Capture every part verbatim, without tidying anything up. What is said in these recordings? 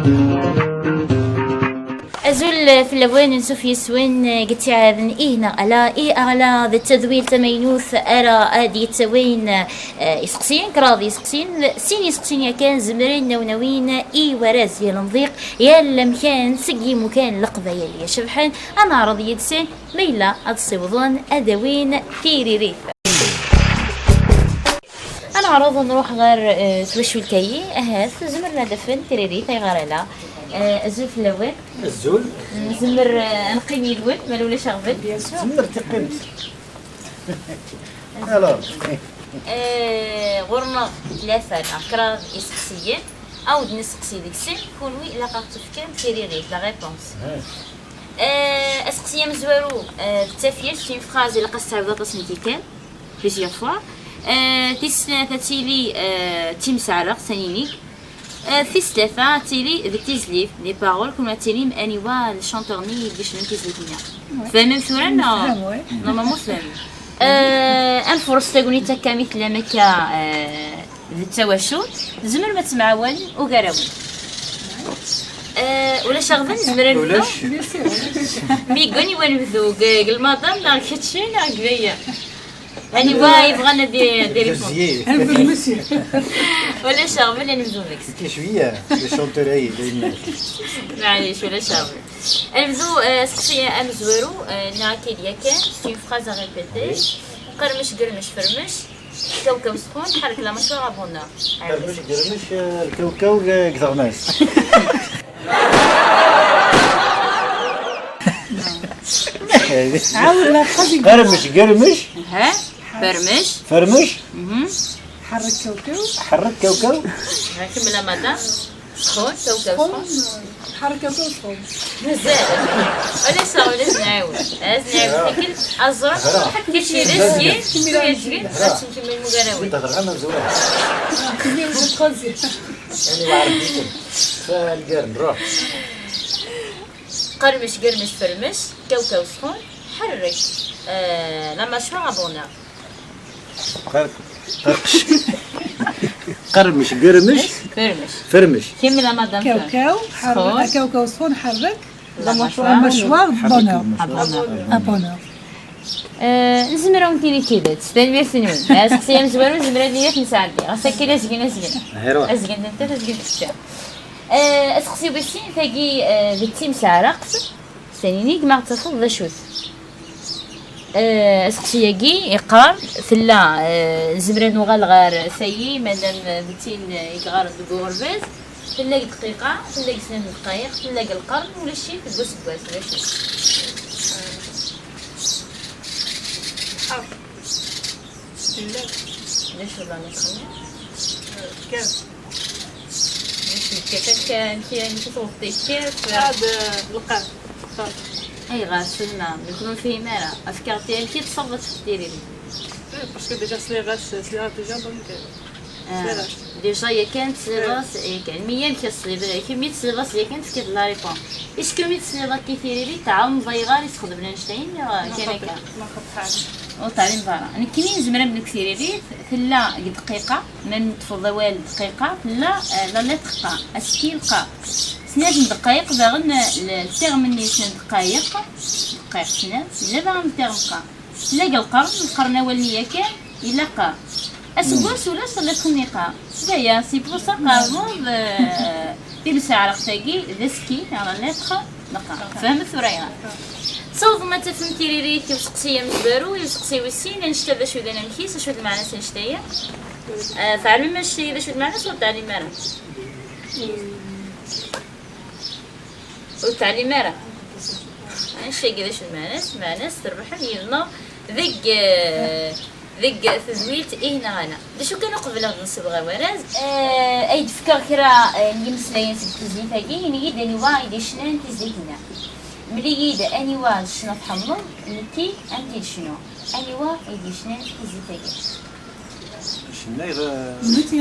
Azul fell-awen, ansuf yes-wen deg ttiɛad n Ih neɣ Ala. Ih neɣ Ala d tadwilt tamaynut ara ad yettawin, eh, iseqsiyen, kraḍ iseqsiyen, sin iseqsiyen yakan zemren ad wen-awin i warraz yal amḍiq, yal amkan seg yimukan n Leqbayel icebḥen. Ad neɛreḍ yid-sen ma yella ad ssiwḍen ad awin tiririt. Ad neɛreḍ ad nruḥ ɣer, eh, twacult-agi. Ahat zemren ad afen tiririt, ayɣer ala? Eh, azul fell-awen. Azul. Nzemmer, eh, ad neqqim yid-wen, ma ulac aɣbel? Bien sûr. Zemmer teqqimt. Alors. Eh, ɣur-neɣ tlata neɣ kraḍ iseqsiyen. Ad wen-d-nesteqsi deg-sen, kunwi ilaq ad ɣ-tefkem tiririt, la réponse. Ah. Eh, aseqsi amezwaru, eh, d tafyirt, c'est une phrase ilaq ad s-tɛawdeḍ aṭas n tikkal, plusieurs fois. Eh, tis snat ad tili, eh, d timseɛreqt, taninig. Eh, tis tlata ad tili d tizlit, des paroles, kunwi ad tilim aniwa le chanteur-nni i d-icnan tizlit-nni. Ouais. Tfehmem tura neɣ? Nefhem, ouais. Normalement tfehmem. Eh, ad nfurṣ tagnit akka mi tellam akka, eh, d tawacult, tzemrem ad temɛawanem ugar-awen. Eh, ulac aɣbel, nezmer ad nebdu? Ulac. Mi yeggan i wanebdu, deg, deg lmaḍam neɣ kečči neɣ deg waya? Aniwa yebɣan ad i-, ad irefun? Monsieur. Ulac aɣbel, ad nebdu deg-s. كي شوية، le chanteur-agi, d ayen. Maɛlic, ulac aɣbel. Ad nebdu, eh, aseqsi amezwaru, eh, nniɣ-ak-id yakan, c'est une phrase à répéter. Oui. Qermec, germec, fermec. Kawkaw sxun, ḥerrek la mâchoire à bonheur. Germec, germec, eh, lkawkaw, eh, deg teɣmast. عاود la phrase. Germec, germec. Aha. Fermec. Fermec. Mhm. حرك كاوكاو. حرك كاوكاو. Ha, kemmel a madame. Sxun, kawkaw sxun. Ḥerrek akk sxun. Mazal. Ulac aɣ-, ulac nɛiwed. Ulac nɛiwed. Tikkelt, aẓur, kečč d askin, tura tgin, ad temkemmel mugar-awen. Kemmel le troisième. يعني واعر بيكم. فالقرن، روح. قرمش، قرمش، فرمش، كاوكاو سخون، حرك. آه، la mâchoire à bonheur. قر-، قرقش. قرمش، قرمش. فرمش. فرمش. كمل يا مدام. كاوكاو، حرك. سخون. كاوكاو سخون، حرك. La mâchoire. La mâchoire, حرك bonheur. المشوار. À bonheur. À bonheur. آه، نزمر نتيني كيدت. تنميرتنون. آه، سقسي مزوار، نزمر نية نساعدي. غسكي لازقين، لازقين. هيروح. لازقين انت، لازقين انت. آه، سقسي بسين، تاقي، آه، بالتيم سعرقت. ثاني نيك ما تفضل ذا شوت. آه، أسقسي-agi yeqqar, tella, آه, zemren ad nuɣal ɣer tayi, madam Bettin, آه, yeɣɣar deg uɣerbaz, tella deg dqiqa, tella deg snat n ddqayeq, tella deg lqern, ulac-it deg useggas, ulac-it. Tella. D acu la nettxemmim? Kaf. D acu, kaf akka, amek, amek i tuɣeḍ tikaf? Ad, eh, lqam. Ayɣer, Selma? Nekk ur nefhim ara. Efk-aɣ-d amek i tessawḍeḍ ɣef tiririt. Eh, parce que déjà sliɣ-as, sliɣ-as déjà, donc, eh, ah, sliɣ-as. Déjà yakan tesliḍ-as, yakan. Mi amek tesliḍ, kemmi tesliḍ-as yakan, tefkiḍ la réponse. Est-ce que mi tesliḍ akka i tiririt, tɛelmeḍ ayɣer i txedmen annect-a, neɣ kan akka? Ma xeddmeɣ. Ur teɛlimeḍ ara. Nekkini nezmer ad d-nefk tiririt, tella deg dqiqa, ma neṭṭfeḍ awal dqiqa, tella, eh, la lettre qa, asekkil qa. Snat n ddqayeq daɣen, eh, le terme-nni snat n ddqayeq, dqayeq snat, yella daɣen le terme qa. Tella deg lqern, lqern awal-nni yakan, yella qa. Aseggas ulac la lettre-nni qa. D aya, c'est pour ça qerrbeḍ, eh, timseɛreqt-agi d asekkil, neɣ la lettre. Tfehmeḍ tura, ya? Tessawḍem ad tafem tiririt i useqsi amezwaru, i useqsi wis sin, annect-a d acu d anamek-is, acu d lmeɛna-s annect-aya? Ah, teɛlem annect-aya d acu d lmeɛna-s, ur teɛlim ara? Ur teɛlim ara? Annect-agi d acu d lmeɛna-s? Lmeɛna-s trebḥem yid-neɣ deg, eh, deg tedwilt Ih neɣ Ala. D acu kan, uqbel ad nṣibɣ awarraz, eh, ay d-fkeɣ kra, eh, n yimeslayen seg tizlit-agi, ini-yi-d aniwa i d-icnan tizlit-nni. Mel-iyi-d aniwa d ccna tḥemmleḍ, nekki ad m-t-id-cnuɣ. Aniwa i d-icnan tizlit-agi? Cenna-, eh,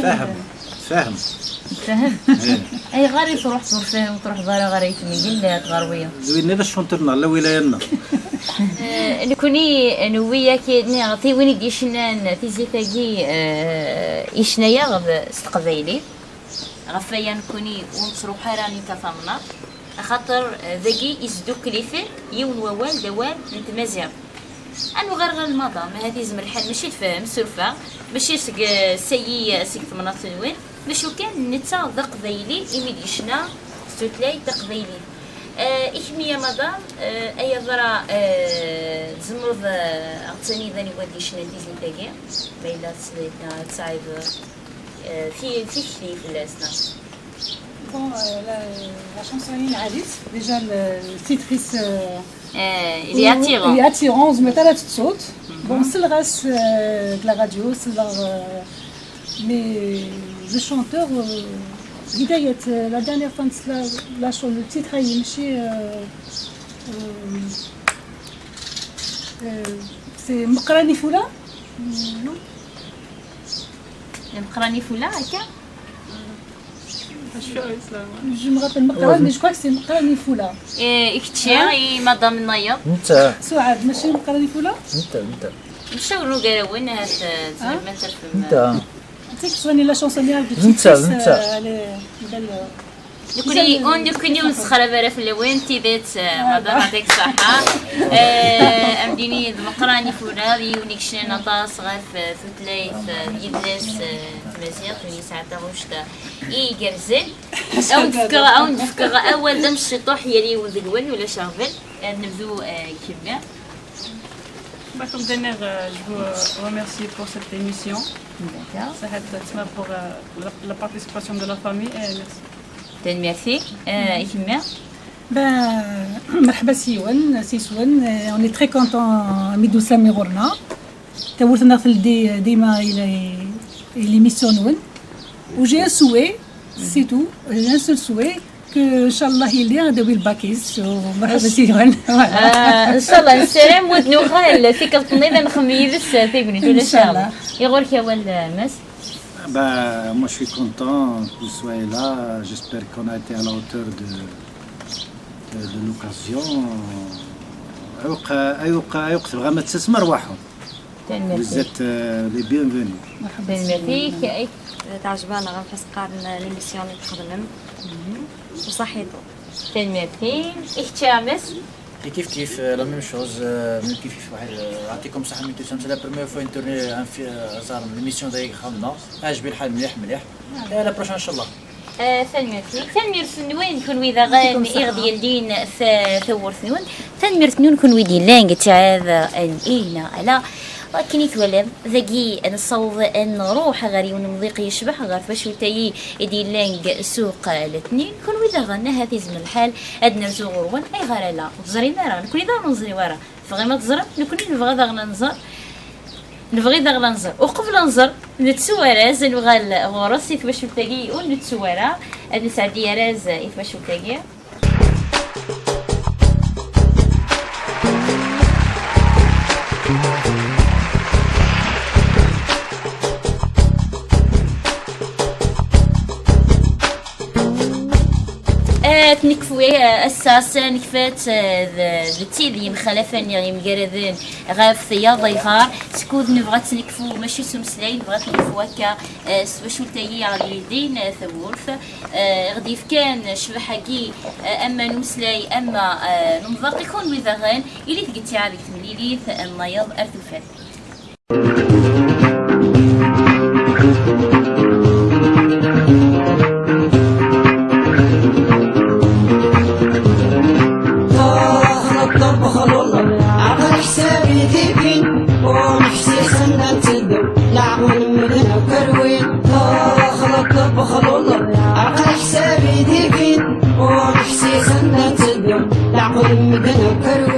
Fahem. Fahem. Fahem? Eh. Ayɣer i truḥ ur fahem, ur truḥeḍ ara ɣer Ayt Miguel, ad ɣer wiyaḍ? D winna d acuntern neɣ la wilaya-nneɣ. Eh, nekkni, eh, newwi-yak, niɣ, ti win i d-yecnan tizlit-agi, eh, yecna-yaɣ-d s teqbaylit. Ɣef waya nekkni ur nettruḥ ara netta tamnaḍt, axaṭer, eh, dagi isdukkel-iten yiwen wawal d awal n tmaziɣt. Ad nuɣal ɣer lmaḍam, ahat yezmer lḥal mačči tefhem, surfeɣ, mačči seg, eh, sayi, eh, seg temnaḍt-nwen, d acu kan, netta d aqbayli imi d-yecna s tutlayt taqbaylit. Eh, i kemmi a madam, eh, ay aḍra, eh, tzemreḍ, eh, ad ɣ-d-tiniḍ anwa d-yecnan tizlit-agi, ma yella tesliḍ neɣ ad tesɛiḍ, eh, ti-, tikti fell-as, neɣ? Bon, euh, la, la chanson-agi n Ɛli, déjà le titre-is, euh, Eh, il est attirant. Il est attirant, ur zmireɣ ara ad tt-ttuɣ. Bon, selleɣ-as, euh, deg la radio, selleɣ, euh, mais le chanteur, euh, بداية, euh, la dernière fois, la, la, le titre-agi, mačči, euh, euh, euh, c'est Meqqran Ifula? Non. Meqqran Ifula, akka? Je me rappelle Meqqran, mais je crois que c'est Meqqran Ifula. Eh, i kečči, i madam nnayeḍ. Netta. Suɛad, mačči Meqqran Ifula? Netta, netta. Netta ur ugarawen, ahat, eh, tzemrem ad tafem. Netta. Netta. Nekkni, ur, nekkni ur nessexrab ara fell-awen, tidet, eh, madam, yeɛṭik ṣṣeḥḥa. Eh, ad am-d-ini d Meqqran Ifula, d yiwen i yecnan aṭas ɣef, eh, tutlayt, eh, d yidles, eh, n tmaziɣt, win yesɛa taɣect, eh, igerrzen. Ad wen-d-fkeɣ, ad wen-d-fkeɣ awal d amecciṭuḥ yal yiwen deg-wen, ulac aɣbel. Ad nebdu, eh, kemmi. Bah, comme dernière, euh, je vous, euh, remercie pour cette émission. D'accord. Ça aide tellement pour, euh, la, la participation de la famille et merci. Tanemmirt-ik, eh, i kemmi. Ben, merḥba s yiwen, s yiswen. Eh, on est très content mi d-tusam ɣur-neɣ. Tawwurt-nneɣ teldi dima i la-, i l'émission-nwen. U j'ai un souhait, c'est tout. J'ai un seul souhait, que, ncallah, yili ad d-tawi lbak-is, u merḥba s yiwen. Voilà. Ah, ncallah, nessaram ad nuɣal tikkelt-nniḍen ad nxemmem yid-s tagnit, ulac aɣilif. Ncallah. I ɣur-k awal, eh, Mass? Ben, moi, je suis content que vous soyez là. J'espère qu'on a été à la hauteur de, de, de l'occasion. Ayweq, ayweq, ayweq tebɣam ad tasem, rwaḥem. Tanemmirt-ik. Vous êtes, euh, les bienvenus. Tanemmirt-ik. Teɛjeb-aneɣ ɣef as qqaren l'émission i txedmem. Mhm. U ṣaḥit. Tanemmirt-ik. I kečč a Mass? Et kif kif, euh, la même chose, euh, même kif kif, waḥed, euh, يعطيكم الصحة, mi d-tusam, c'est la première fois i nturni un fi-, euh, aẓar n l'émission dagi xedmeɣ. Ɛjeb-i lḥal mliḥ mliḥ. Et à la prochaine, ncallah. Eh, tanemmirt-ik. Tanemmirt-nwen, kunwi daɣen i ɣ-d-yeldin ta-, tawwurt-nwen. Tanemmirt-nwen, kunwi d-yellan deg ttiɛad, eh, n Ina, ala. Akken i twalam, dagi nessaweḍ ad nruḥ ɣer yiwen n umḍiq yecbeḥ ɣer twacult-agi i d-yellan deg ssuq, eh, letnin. Kunwi daɣen, ahat izmer lḥal ad nerzu ɣur-wen. Ayɣer ala? Ur teẓrim ara, nekni daɣen ur neẓri ara. Tebɣim ad teẓrem? Nekni nebɣa daɣen ad nẓer. Nebɣi daɣen ad nẓer. Uqbel ad nẓer, nettu araz, ad nuɣal ɣur-s i twacult-agi ur nettu ara. Ad nesɛeddi araz i twacult-agi. Eh, ad nekfu, eh, ass-a, ass-a nekfa-t, eh, d, d tid yemxalafen neɣ yemgaraden ɣef tiyaḍ ayɣer, skud nebɣa ad tt-nekfu, mačči s umeslay, nebɣa ad tt-nekfu akka, eh, s twacult-agi i ɣ-d-yeldin, eh, tawwurt, eh, i ɣ-d-yefkan ccbaḥa-agi, eh, ama n umeslay, ama, eh, n umḍaq, i kunwi daɣen, ilit deg ttiɛad deg temlilit, eh, nnayeḍ ar tufat. Taxleḍ ṭebbxluḍ, aql ḥsabi dibin, ur neḥsisen ad nteddu, leɛqul n medden akk rwin. Taxleḍ ṭebbxluḍ, aql ḥsabi dibin, ur neḥsisen ad nteddu, leɛqul n medden akk rwin.